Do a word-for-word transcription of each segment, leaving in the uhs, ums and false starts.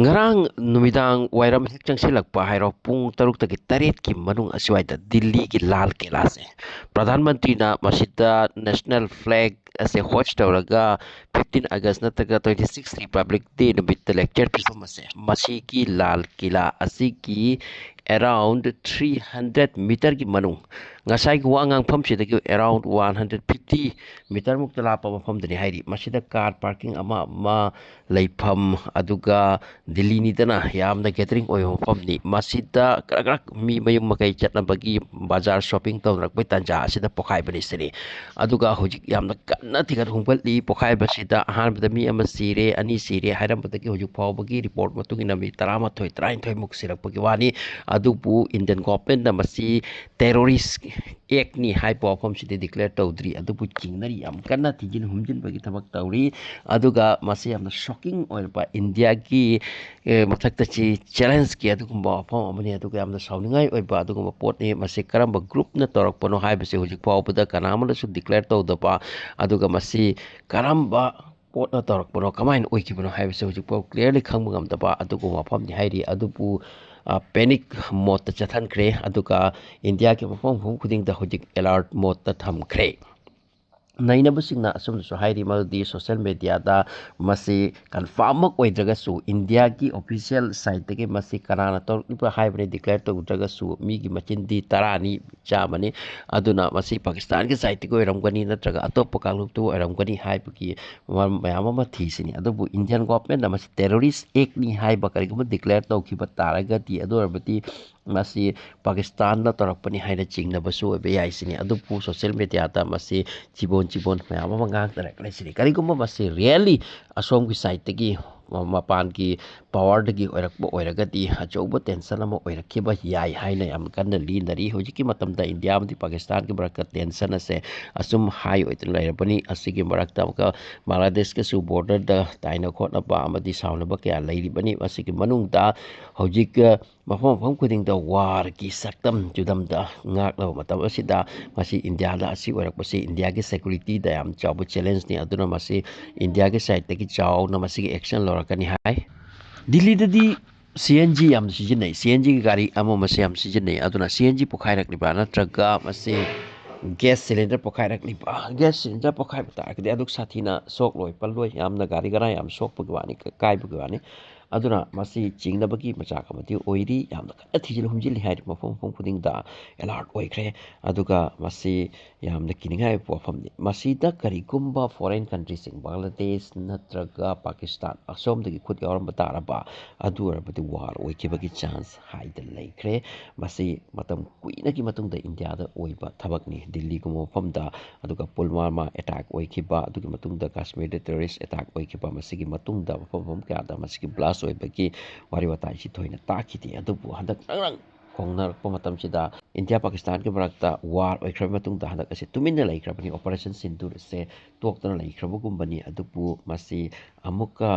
ꯉꯔꯥꯡ ꯅꯨꯃꯤꯗꯥꯡ ꯋꯥꯏꯔꯝ ꯍꯦꯛ ꯆꯪꯁꯤꯜꯂꯛꯄ ꯍꯥꯏꯔꯣ, ꯄꯨꯡ ꯇꯔꯨꯛꯇꯒꯤ ꯇꯔꯦꯠꯀꯤ ꯃꯅꯨꯡ ꯑꯁ꯭ꯋꯥꯏꯗ ꯗꯤꯜꯂꯤꯒꯤ ꯂꯥꯜ ꯀꯤꯂꯥꯁꯦ ꯄ꯭ꯔꯙꯥꯟ ꯃꯟꯇ꯭ꯔꯤꯅ ꯃꯁꯤꯗ ꯅꯦꯁꯅꯦꯜ ꯐ꯭ꯂꯦꯒ ꯑꯁꯦ ꯍꯣꯁ ꯇꯧꯔꯒ ꯐꯤꯐꯇꯤꯟ ꯑꯥꯒꯁ ꯅꯠꯇ꯭ꯔꯒ ꯇ꯭ꯋꯦꯟꯇꯤ ꯁꯤꯛꯁ ꯔꯤꯄꯕ꯭ꯂꯤꯛ ꯗꯦ ꯅꯨꯃꯤꯠꯇ ꯂꯦꯛꯆꯔ ꯄꯤꯐꯝ ꯑꯁꯦ, ꯃꯁꯤꯒꯤ ꯂꯥꯜ ꯀꯤꯂꯥ ꯑꯁꯤꯒꯤ ꯑꯦꯔꯥꯎꯟ ꯊ꯭ꯔꯤ ꯍꯟꯗ꯭ꯔꯦꯠ ꯃꯤꯇꯔꯒꯤ ꯃꯅꯨꯡ, ꯉꯁꯥꯏꯒꯤ ꯋꯥ ꯉꯥꯡꯐꯝꯁꯤꯗꯒꯤ ꯑꯦꯔꯥꯎꯟ ꯋꯥꯟ ꯍꯟꯗ꯭ꯔꯦꯠ ꯐꯤꯐꯇꯤ ꯃꯤꯇꯔꯃꯨꯛꯇ ꯂꯥꯞꯄ ꯃꯐꯝꯗꯅꯤ ꯍꯥꯏꯔꯤ꯫ ꯃꯁꯤꯗ ꯀꯥꯔ ꯄꯥꯔꯀꯤꯡ ꯑꯃ ꯑꯃ ꯂꯩꯐꯝ, ꯑꯗꯨꯒ ꯗꯤꯜꯂꯤꯅꯤꯗꯅ ꯌꯥꯝꯅ ꯒꯦꯗꯔꯤꯡ ꯑꯣꯏꯕ ꯃꯐꯝꯅꯤ꯫ ꯃꯁꯤꯗ ꯀꯔꯛ ꯀꯔꯛ ꯃꯤ ꯃꯌꯨꯝ ꯃꯀꯩ ꯆꯠꯅꯕꯒꯤ ꯕꯖꯥꯔ ꯁꯣꯞꯄꯤꯡ ꯇꯧꯅꯔꯛꯄꯒꯤ ꯇꯥꯟꯖꯥ ꯑꯁꯤꯗ ꯄꯣꯈꯥꯏꯕꯅꯤ ꯁꯤꯅꯤ꯫ ꯑꯗꯨꯒ ꯍꯧꯖꯤꯛ ꯌꯥꯝꯅ ꯀꯟꯅ ꯊꯤꯒꯠ ꯍꯨꯝꯒꯠꯂꯤ꯫ ꯄꯣꯈꯥꯏꯕꯁꯤꯗ ꯑꯍꯥꯟꯕꯗ ꯃꯤ ꯑꯃ ꯁꯤꯔꯦ, ꯑꯅꯤ ꯁꯤꯔꯦ ꯍꯥꯏꯔꯝꯕꯗꯒꯤ ꯍꯧꯖꯤꯛ ꯐꯥꯎꯕꯒꯤ ꯔꯤꯄꯣꯔꯠ ꯃꯇꯨꯡ ꯏꯟꯅ ꯃꯤ ꯇꯔꯥꯃꯥꯊꯣꯏ, ꯇꯔꯥꯅꯤꯊꯣꯏꯃꯨꯛ ꯁꯤꯔꯛꯄꯒꯤ ꯋꯥꯅꯤ꯫ ꯑꯗꯨꯕꯨ ꯏꯟꯗꯤꯌꯟ ꯒꯣꯚꯔꯟꯃꯦꯟꯠꯅ ꯃꯁꯤ ꯇꯦꯔꯣꯔꯤꯁ ꯑꯦꯛꯅꯤ ꯍꯥꯏꯕ ꯋꯥꯐꯝꯁꯤꯗꯤ ꯗꯤꯀ꯭ꯂꯦꯌꯔ ꯇꯧꯗ꯭ꯔꯤ, ꯑꯗꯨꯕꯨ ꯆꯤꯡꯅꯔꯤ, ꯌꯥꯝ ꯀꯟꯅ ꯊꯤꯖꯤꯟ ꯍꯨꯝꯖꯤꯟꯕꯒꯤ ꯊꯕꯛ ꯇꯧꯔꯤ꯫ ꯑꯗꯨꯒ ꯃꯁꯤ ꯌꯥꯝꯅ ꯁꯣꯛꯀꯤꯡ ꯑꯣꯏꯔꯕ ꯏꯟꯗꯤꯌꯥꯒꯤ, ꯑꯦ, ꯃꯊꯛꯇ ꯁꯤ ꯆꯦꯂꯦꯟꯖꯀꯤ ꯑꯗꯨꯒꯨꯝꯕ ꯋꯥꯐꯝ ꯑꯃꯅꯤ, ꯑꯗꯨꯒ ꯌꯥꯝꯅ ꯁꯥꯎꯅꯤꯡꯉꯥꯏ ꯑꯣꯏꯕ ꯑꯗꯨꯒꯨꯝꯕ ꯄꯣꯠꯅꯤ꯫ ꯃꯁꯤ ꯀꯔꯝꯕ ꯒ꯭ꯔꯨꯞꯅ ꯇꯧꯔꯛꯄꯅꯣ ꯍꯥꯏꯕꯁꯤ ꯍꯧꯖꯤꯛ ꯐꯥꯎꯕꯗ ꯀꯅꯥ ꯑꯃꯅꯁꯨ ꯗꯤꯀ꯭ꯂꯦꯌꯔ ꯇꯧꯗꯕ, ꯑꯗꯨꯒ ꯃꯁꯤ ꯀꯔꯝꯕ ꯄꯣꯠꯅ ꯇꯧꯔꯛꯄꯅꯣ, ꯀꯃꯥꯏꯅ ꯑꯣꯏꯈꯤꯕꯅꯣ ꯍꯥꯏꯕꯁꯤ ꯍꯧꯖꯤꯛꯐꯥꯎ ꯀ꯭ꯂꯤꯌꯔꯂꯤ ꯈꯪꯕ ꯉꯝꯗꯕ ꯑꯗꯨꯒꯨꯝꯕ ꯃꯐꯝꯅꯤ ꯍꯥꯏꯔꯤ꯫ ꯑꯗꯨꯕꯨ, ꯑ, ꯄꯦꯅꯤꯛ ꯃꯣꯗꯇ ꯆꯠꯍꯟꯈ꯭ꯔꯦ꯫ ꯑꯗꯨꯒ ꯏꯟꯗꯤꯌꯥꯒꯤ ꯃꯐꯝ ꯃꯐꯝ ꯈꯨꯗꯤꯡꯗ ꯍꯧꯖꯤꯛ ꯑꯦꯂꯔꯠ ꯃꯣꯗꯇ ꯊꯝꯈ꯭ꯔꯦ꯫ ꯅꯩꯅꯕꯁꯤꯡꯅ ꯑꯁꯨꯝꯅꯁꯨ ꯍꯥꯏꯔꯤ, ꯃꯗꯨꯗꯤ ꯁꯣꯁꯤꯌꯦꯜ ꯃꯦꯗꯤꯌꯥꯗ ꯃꯁꯤ ꯀꯟꯐꯥꯔꯝꯃꯛ ꯑꯣꯏꯗ꯭ꯔꯒꯁꯨ, ꯏꯟꯗꯤꯌꯥꯒꯤ ꯑꯣꯐꯤꯁꯤꯌꯦꯜ ꯁꯥꯏꯠꯇꯒꯤ ꯃꯁꯤ ꯀꯅꯥꯅ ꯇꯧꯔꯛꯂꯤꯕ ꯍꯥꯏꯕꯅꯤ ꯗꯤꯀ꯭ꯂꯦꯌꯔ ꯇꯧꯗ꯭ꯔꯒꯁꯨ, ꯃꯤꯒꯤ ꯃꯆꯤꯟꯗꯤ ꯇꯔꯥꯅꯤ ꯆꯥꯝꯃꯅꯤ꯫ ꯑꯗꯨꯅ ꯃꯁꯤ ꯄꯥꯀꯤꯁꯇꯥꯟꯒꯤ ꯁꯥꯏꯠꯇꯒꯤ ꯑꯣꯏꯔꯝꯒꯅꯤ, ꯅꯠꯇ꯭ꯔꯒ ꯑꯇꯣꯞꯄ ꯀꯥꯡꯂꯨꯞꯇ ꯑꯣꯏꯔꯝꯒꯅꯤ ꯍꯥꯏꯕꯒꯤ ꯃꯔꯝ ꯃꯌꯥꯝ ꯑꯃ ꯊꯤꯁꯤꯅꯤ꯫ ꯑꯗꯨꯕꯨ ꯏꯟꯗꯤꯌꯟ ꯒꯣꯚꯔꯟꯃꯦꯟꯠꯅ ꯃꯁꯤ ꯇꯦꯔꯣꯔꯤꯁ ꯑꯦꯛꯅꯤ ꯍꯥꯏꯕ ꯀꯔꯤꯒꯨꯝꯕ ꯗꯤꯀ꯭ꯂꯦꯌꯔ ꯇꯧꯈꯤꯕ ꯇꯥꯔꯒꯗꯤ, ꯑꯗꯨ ꯑꯣꯏꯔꯕꯗꯤ ꯃꯁꯤ ꯄꯥꯀꯤꯁꯇꯥꯟꯅ ꯇꯧꯔꯛꯄꯅꯤ ꯍꯥꯏꯅ ꯆꯤꯡꯅꯕꯁꯨ ꯑꯣꯏꯕ ꯌꯥꯏ ꯁꯤꯅꯤ꯫ ꯑꯗꯨꯕꯨ ꯁꯣꯁꯤꯌꯦꯜ ꯃꯦꯗꯤꯌꯥꯗ ꯃꯁꯤ ꯆꯤꯕꯣꯟ ꯆꯤꯕꯣꯟ ꯃꯌꯥꯝ ꯑꯃ ꯉꯥꯡꯅꯔꯛꯂꯦ ꯁꯤꯅꯤ꯫ ꯀꯔꯤꯒꯨꯝꯕ ꯃꯁꯤ ꯔꯤꯌꯦꯜꯂꯤ ꯑꯁꯣꯝꯒꯤ ꯁꯥꯏꯠꯇꯒꯤ, ꯃꯄꯥꯟꯒꯤ ꯄꯥꯋꯔꯗꯒꯤ ꯑꯣꯏꯔꯛꯄ ꯑꯣꯏꯔꯒꯗꯤ, ꯑꯆꯧꯕ ꯇꯦꯟꯁꯟ ꯑꯃ ꯑꯣꯏꯔꯛꯈꯤꯕ ꯌꯥꯏ ꯍꯥꯏꯅ ꯌꯥꯝ ꯀꯟꯅ ꯂꯤꯅꯔꯤ꯫ ꯍꯧꯖꯤꯛꯀꯤ ꯃꯇꯝꯗ ꯏꯟꯗꯤꯌꯥ ꯑꯃꯗꯤ ꯄꯥꯀꯤꯁꯇꯥꯟꯒꯤ ꯃꯔꯛꯇ ꯇꯦꯟꯁꯟ ꯑꯁꯦ ꯑꯁꯨꯝ ꯍꯥꯏ ꯑꯣꯏꯗꯨꯅ ꯂꯩꯔꯕꯅꯤ꯫ ꯑꯁꯤꯒꯤ ꯃꯔꯛꯇ ꯑꯃꯨꯛꯀ ꯕꯪꯒ꯭ꯂꯥꯗꯦꯁꯀꯁꯨ ꯕꯣꯔꯗꯔꯗ ꯇꯥꯏꯅ ꯈꯣꯠꯅꯕ ꯑꯃꯗꯤ ꯁꯥꯎꯅꯕ ꯀꯌꯥ ꯂꯩꯔꯤꯕꯅꯤ꯫ ꯃꯁꯤꯒꯤ ꯃꯅꯨꯡꯗ ꯍꯧꯖꯤꯛ, ꯑ, ꯃꯐꯝ ꯃꯐꯝ ꯈꯨꯗꯤꯡꯗ ꯋꯥꯔꯒꯤ ꯁꯛꯇꯝ ꯆꯨꯗꯝꯗ ꯉꯥꯛꯂꯕ ꯃꯇꯝ ꯑꯁꯤꯗ, ꯃꯁꯤ ꯏꯟꯗꯤꯌꯥꯗ ꯑꯁꯤ ꯑꯣꯏꯔꯛꯄꯁꯤ ꯏꯟꯗꯤꯌꯥꯒꯤ ꯁꯦꯀ꯭ꯌꯨꯔꯤꯇꯤꯗ ꯌꯥꯝ ꯆꯥꯎꯕ ꯆꯦꯂꯦꯟꯖꯅꯤ꯫ ꯑꯗꯨꯅ ꯃꯁꯤ ꯏꯟꯗꯤꯌꯥꯒꯤ ꯁꯥꯏꯠꯇꯒꯤ ꯆꯥꯎꯅ ꯃꯁꯤꯒꯤ ꯑꯦꯛꯁꯟ ꯂꯧꯔꯛꯀꯅꯤ ꯍꯥꯏ꯫ ꯗꯤꯜꯂꯤꯗꯗꯤ ꯁꯤ ꯑꯦꯟ ꯖꯤ ꯌꯥꯝꯅ ꯁꯤꯖꯤꯟꯅꯩ꯫ ꯁꯤ ꯑꯦꯟ ꯖꯤꯒꯤ ꯒꯥꯔꯤ ꯑꯃ ꯑꯃꯁꯦ ꯌꯥꯝ ꯁꯤꯖꯤꯟꯅꯩ꯫ ꯑꯗꯨꯅ ꯁꯤ ꯑꯦꯟ ꯖꯤ ꯄꯣꯈꯥꯏꯔꯛꯂꯤꯕ꯭ꯔꯥ, ꯅꯠꯇ꯭ꯔꯒ ꯃꯁꯤ ꯒ꯭ꯌꯥꯁ ꯁꯤꯂꯤꯟꯗꯔ ꯄꯣꯈꯥꯏꯔꯛꯂꯤꯕ꯭ꯔꯥ? ꯒ꯭ꯌꯥꯁ ꯁꯤꯂꯤꯟꯗꯔ ꯄꯣꯈꯥꯏꯕ ꯇꯥꯔꯒꯗꯤ ꯑꯗꯨꯛ ꯁꯥꯊꯤꯅ ꯁꯣꯛꯂꯣꯏ ꯄꯜꯂꯣꯏ, ꯌꯥꯝꯅ ꯒꯥꯔꯤ ꯒꯔꯥ ꯌꯥꯝ ꯁꯣꯛꯄꯒꯤ ꯋꯥꯅꯤ, ꯀꯥꯏꯕꯒꯤ ꯋꯥꯅꯤ꯫ ꯑꯗꯨꯅ ꯃꯁꯤ ꯆꯤꯡꯅꯕꯒꯤ ꯃꯆꯥꯛ ꯑꯃꯗꯤ ꯑꯣꯏꯔꯤ꯫ ꯌꯥꯝꯅ ꯀꯟꯅ ꯊꯤꯖꯤꯜ ꯍꯨꯝꯖꯤꯜꯂꯤ ꯍꯥꯏꯔꯤ꯫ ꯃꯐꯝ ꯃꯐꯝ ꯈꯨꯗꯤꯡꯗ ꯑꯦꯂꯥꯔꯠ ꯑꯣꯏꯈ꯭ꯔꯦ꯫ ꯑꯗꯨꯒ ꯃꯁꯤ ꯌꯥꯝꯅ ꯀꯤꯅꯤꯡꯉꯥꯏ ꯑꯣꯏꯕ ꯋꯥꯐꯝꯅꯤ꯫ ꯃꯁꯤꯗ ꯀꯔꯤꯒꯨꯝꯕ ꯐꯣꯔꯦꯟ ꯀꯟꯇ꯭ꯔꯤꯁꯤꯡ, ꯕꯪꯒ꯭ꯂꯥꯗꯦꯁ ꯅꯠꯇ꯭ꯔꯒ ꯄꯥꯀꯤꯁꯇꯥꯟ, ꯑꯁꯣꯝꯗꯒꯤ ꯈꯨꯠ ꯌꯥꯎꯔꯝꯕ ꯇꯥꯔꯕ, ꯑꯗꯨ ꯑꯣꯏꯔꯕꯗꯤ ꯋꯥꯔ ꯑꯣꯏꯈꯤꯕꯒꯤ ꯆꯥꯟꯁ ꯍꯥꯏꯗ ꯂꯩꯈ꯭ꯔꯦ꯫ ꯃꯁꯤ ꯃꯇꯝ ꯀꯨꯏꯅꯒꯤ ꯃꯇꯨꯡꯗ ꯏꯟꯗꯤꯌꯥꯗ ꯑꯣꯏꯕ ꯊꯕꯛꯅꯤ꯫ ꯗꯤꯜꯂꯤꯒꯨꯝꯕ ꯃꯐꯝꯗ, ꯑꯗꯨꯒ ꯄꯨꯜꯋꯥꯃꯥ ꯑꯦꯇꯥꯛ ꯑꯣꯏꯈꯤꯕ, ꯑꯗꯨꯒꯤ ꯃꯇꯨꯡꯗ ꯀꯥꯁꯃꯤꯔꯗ ꯇꯦꯔꯣꯔꯤꯁ ꯑꯦꯇꯥꯛ ꯑꯣꯏꯈꯤꯕ, ꯃꯁꯤꯒꯤ ꯃꯇꯨꯡꯗ ꯃꯐꯝ ꯃꯐꯝ ꯀꯌꯥꯗ ꯃꯁꯤꯒꯤ ꯕ꯭ꯂꯥꯁ ꯑꯣꯏꯕꯒꯤ ꯋꯥꯔꯤ ꯋꯥꯇꯥꯏꯁꯤ ꯊꯣꯏꯅ ꯇꯥꯈꯤꯗꯦ꯫ ꯑꯗꯨꯕꯨ ꯍꯟꯗꯛ ꯅꯪ ꯅꯪ ꯈꯣꯡꯅꯔꯛꯄ ꯃꯇꯝꯁꯤꯗ ꯏꯟꯗꯤꯌꯥ ꯄꯥꯀꯤꯁꯇꯥꯟꯒꯤ ꯃꯔꯛꯇ ꯋꯥꯔ ꯑꯣꯏꯈ꯭ꯔꯕ ꯃꯇꯨꯡꯗ ꯍꯟꯗꯛ ꯑꯁꯤ ꯇꯨꯃꯤꯟꯅ ꯂꯩꯈ꯭ꯔꯕꯅꯤ꯫ ꯑꯣꯄꯔꯦꯁꯟ ꯁꯤꯟꯗꯨꯔ ꯑꯁꯦ ꯇꯣꯛꯇꯅ ꯂꯩꯈ꯭ꯔꯕꯒꯨꯝꯕꯅꯤ꯫ ꯑꯗꯨꯕꯨ ꯃꯁꯤ ꯑꯃꯨꯛꯀ,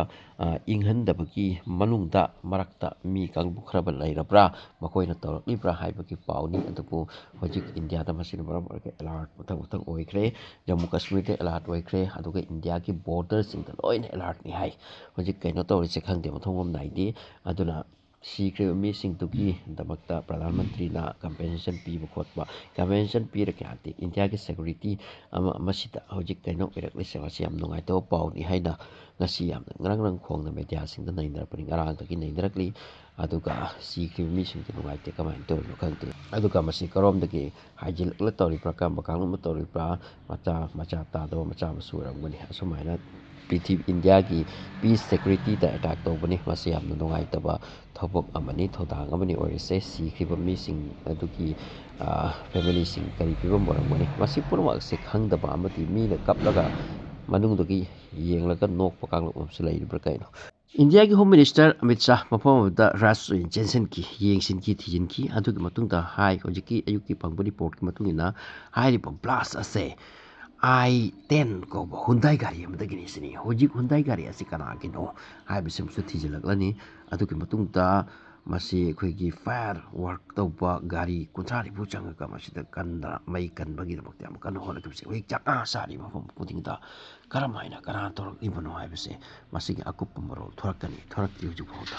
ꯑ, ꯏꯪꯍꯟꯗꯕꯒꯤ ꯃꯅꯨꯡꯗ ꯃꯔꯛꯇ ꯃꯤ ꯀꯥꯡꯕꯨ ꯈꯔ ꯂꯩꯔꯕ꯭ꯔꯥ, ꯃꯈꯣꯏꯅ ꯇꯧꯔꯛꯂꯤꯕ꯭ꯔꯥ ꯍꯥꯏꯕꯒꯤ ꯄꯥꯎꯅꯤ꯫ ꯑꯗꯨꯕꯨ ꯍꯧꯖꯤꯛ ꯏꯟꯗꯤꯌꯥꯗ ꯃꯁꯤꯅ ꯃꯔꯝ ꯑꯣꯏꯔꯒ ꯑꯦꯂꯥꯔꯠ ꯃꯊꯪ ꯃꯊꯪ ꯑꯣꯏꯈ꯭ꯔꯦ꯫ ꯖꯝꯃꯨ ꯀꯥꯁꯃꯤꯔꯗ ꯑꯦꯂꯥꯔꯠ ꯑꯣꯏꯈ꯭ꯔꯦ, ꯑꯗꯨꯒ ꯏꯟꯗꯤꯌꯥꯒꯤ ꯕꯣꯔꯗꯔꯁꯤꯡꯗ ꯂꯣꯏꯅ ꯑꯦꯂꯥꯔꯠꯅꯤ ꯍꯥꯏ꯫ ꯍꯧꯖꯤꯛ ꯀꯩꯅꯣ ꯇꯧꯔꯤꯁꯦ ꯈꯪꯗꯦ, ꯃꯊꯣꯡ ꯃꯔꯝ ꯅꯥꯏꯗꯦ꯫ ꯑꯗꯨꯅ ꯁꯤꯈ꯭ꯔꯤꯕ ꯃꯤꯁꯤꯡꯗꯨꯒꯤꯗꯃꯛꯇ ꯄ꯭ꯔꯙꯥꯟ ꯃꯟꯇ꯭ꯔꯤꯅ ꯀꯝꯄꯦꯟꯁꯦꯁꯟ ꯄꯤꯕ ꯈꯣꯠꯄ, ꯀꯝꯄꯦꯟꯁꯦꯁꯟ ꯄꯤꯔꯒꯦ ꯍꯥꯏꯔꯗꯤ ꯏꯟꯗꯤꯌꯥꯒꯤ ꯁꯦꯀ꯭ꯌꯨꯔꯤꯇꯤ ꯑꯃ, ꯃꯁꯤꯗ ꯍꯧꯖꯤꯛ ꯀꯩꯅꯣ ꯑꯣꯏꯔꯛꯂꯤꯁꯦ, ꯃꯁꯤ ꯌꯥꯝ ꯅꯨꯡꯉꯥꯏꯇꯕ ꯄꯥꯎꯅꯤ ꯍꯥꯏꯅ ꯉꯁꯤ ꯌꯥꯝꯅ ꯉꯔꯪ ꯉꯔꯪ ꯈꯣꯡꯅ ꯃꯦꯗꯤꯌꯥꯁꯤꯡꯗ ꯅꯩꯅꯔꯛꯄꯅꯤ, ꯉꯔꯥꯡꯗꯒꯤ ꯅꯩꯅꯔꯛꯂꯤ꯫ ꯑꯗꯨꯒ ꯁꯤꯈ꯭ꯔꯤꯕ ꯃꯤꯁꯤꯡꯗꯨ ꯅꯨꯡꯉꯥꯏꯇꯦ, ꯀꯃꯥꯏꯅ ꯇꯧꯔꯤꯅꯣ ꯈꯪꯗꯦ꯫ ꯑꯗꯨꯒ ꯃꯁꯤ ꯀꯔꯣꯝꯗꯒꯤ ꯍꯥꯏꯖꯤꯜꯂꯛꯂ ꯇꯧꯔꯤꯕ꯭ꯔꯥ, ꯀꯔꯝꯕ ꯀꯥꯡꯂꯨꯞꯅ ꯇꯧꯔꯤꯕ꯭ꯔꯥ, ꯃꯆꯥ, ꯃꯆꯥ ꯇꯥꯗꯕ ꯃꯆꯥ ꯃꯁꯨ ꯑꯣꯏꯔꯝꯒꯅꯤ꯫ ꯑꯁꯨꯃꯥꯏꯅ ꯄ꯭ꯔꯤꯊꯤꯕꯤ, ꯏꯟꯗꯤꯌꯥꯒꯤ ꯄꯤꯁ ꯁꯦꯀ꯭ꯌꯨꯔꯤꯇꯤꯗ ꯑꯦꯇꯥꯛ ꯇꯧꯕꯅꯤ꯫ ꯃꯁꯤ ꯌꯥꯝꯅ ꯅꯨꯡꯉꯥꯏꯇꯕ ꯊꯕꯛ ꯑꯃꯅꯤ, ꯊꯧꯗꯥꯡ ꯑꯃꯅꯤ ꯑꯣꯏꯔꯤꯁꯦ꯫ ꯁꯤꯈ꯭ꯔꯤꯕ ꯃꯤꯁꯤꯡ ꯑꯗꯨꯒꯤ, ꯑ, ꯐꯦꯃꯤꯂꯤꯁꯤꯡ ꯀꯔꯤ ꯐꯤꯕꯝ ꯑꯣꯏꯔꯝꯒꯅꯤ? ꯃꯁꯤ ꯄꯨꯝꯅꯃꯛꯁꯦ ꯈꯪꯗꯕ ꯑꯃꯗꯤ ꯃꯤꯅ ꯀꯞꯂꯒ ꯃꯅꯨꯡꯗꯒꯤ ꯌꯦꯡꯂꯒ ꯅꯣꯛꯄ ꯀꯥꯡꯂꯨꯞ ꯑꯃꯁꯨ ꯂꯩꯔꯤꯕ꯭ꯔꯥ ꯀꯩꯅꯣ? ꯏꯟꯗꯤꯌꯥꯒꯤ ꯍꯣꯝ ꯃꯤꯅꯤꯁꯇꯔ ꯑꯃꯤꯠ ꯁꯥꯍ ꯃꯐꯝ ꯑꯃꯗ ꯔꯥꯏꯗ ꯑꯣꯏꯅ ꯆꯦꯟꯁꯤꯟꯈꯤ, ꯌꯦꯡꯁꯤꯟꯈꯤ, ꯊꯤꯖꯤꯟꯈꯤ꯫ ꯑꯗꯨꯒꯤ ꯃꯇꯨꯡꯗ ꯍꯥꯏ, ꯍꯧꯖꯤꯛꯀꯤ ꯑꯌꯨꯛꯀꯤ ꯐꯪꯕ ꯔꯤꯄꯣꯔꯠꯀꯤ ꯃꯇꯨꯡ ꯏꯟꯅ ꯍꯥꯏꯔꯤꯕ ꯕ꯭ꯂꯥꯁ ꯑꯁꯦ ꯑꯥꯏ ꯇꯦꯟ ꯀꯧꯕ ꯍꯨꯟꯗꯥꯏ ꯒꯥꯔꯤ ꯑꯃꯗꯒꯤꯅꯤ ꯁꯤꯅꯤ꯫ ꯍꯧꯖꯤꯛ ꯍꯨꯟꯗꯥꯏ ꯒꯥꯔꯤ ꯑꯁꯤ ꯀꯅꯥꯒꯤꯅꯣ ꯍꯥꯏꯕꯁꯤꯃꯁꯨ ꯊꯤꯖꯤꯜꯂꯛꯂꯅꯤ꯫ ꯑꯗꯨꯒꯤ ꯃꯇꯨꯡꯗ ꯃꯁꯤ ꯑꯩꯈꯣꯏꯒꯤ fire work ꯇꯧꯕ ꯒꯥꯔꯤ ꯀꯨꯟꯊ꯭ꯔꯥ ꯅꯤꯐꯨ ꯆꯪꯉꯒ ꯃꯁꯤꯗ ꯀꯟꯗꯅ, ꯃꯩ ꯀꯟꯕꯒꯤꯗꯃꯛꯇ ꯌꯥꯝ ꯀꯟꯅ ꯍꯣꯠꯅꯈꯤꯕꯁꯦ, ꯑꯩꯈꯣꯏ ꯆꯥꯛꯅꯥ ꯆꯥꯔꯤꯕ ꯃꯐꯝ ꯈꯨꯗꯤꯡꯗ ꯀꯔꯝ ꯍꯥꯏꯅ ꯀꯅꯥ ꯇꯧꯔꯛꯂꯤꯕꯅꯣ ꯍꯥꯏꯕꯁꯦ, ꯃꯁꯤꯒꯤ ꯑꯀꯨꯞꯄ ꯃꯔꯣꯜ ꯊꯣꯔꯛꯀꯅꯤ, ꯊꯣꯔꯛꯇ꯭ꯔꯤ ꯍꯧꯖꯤꯛ ꯐꯥꯎꯗ꯫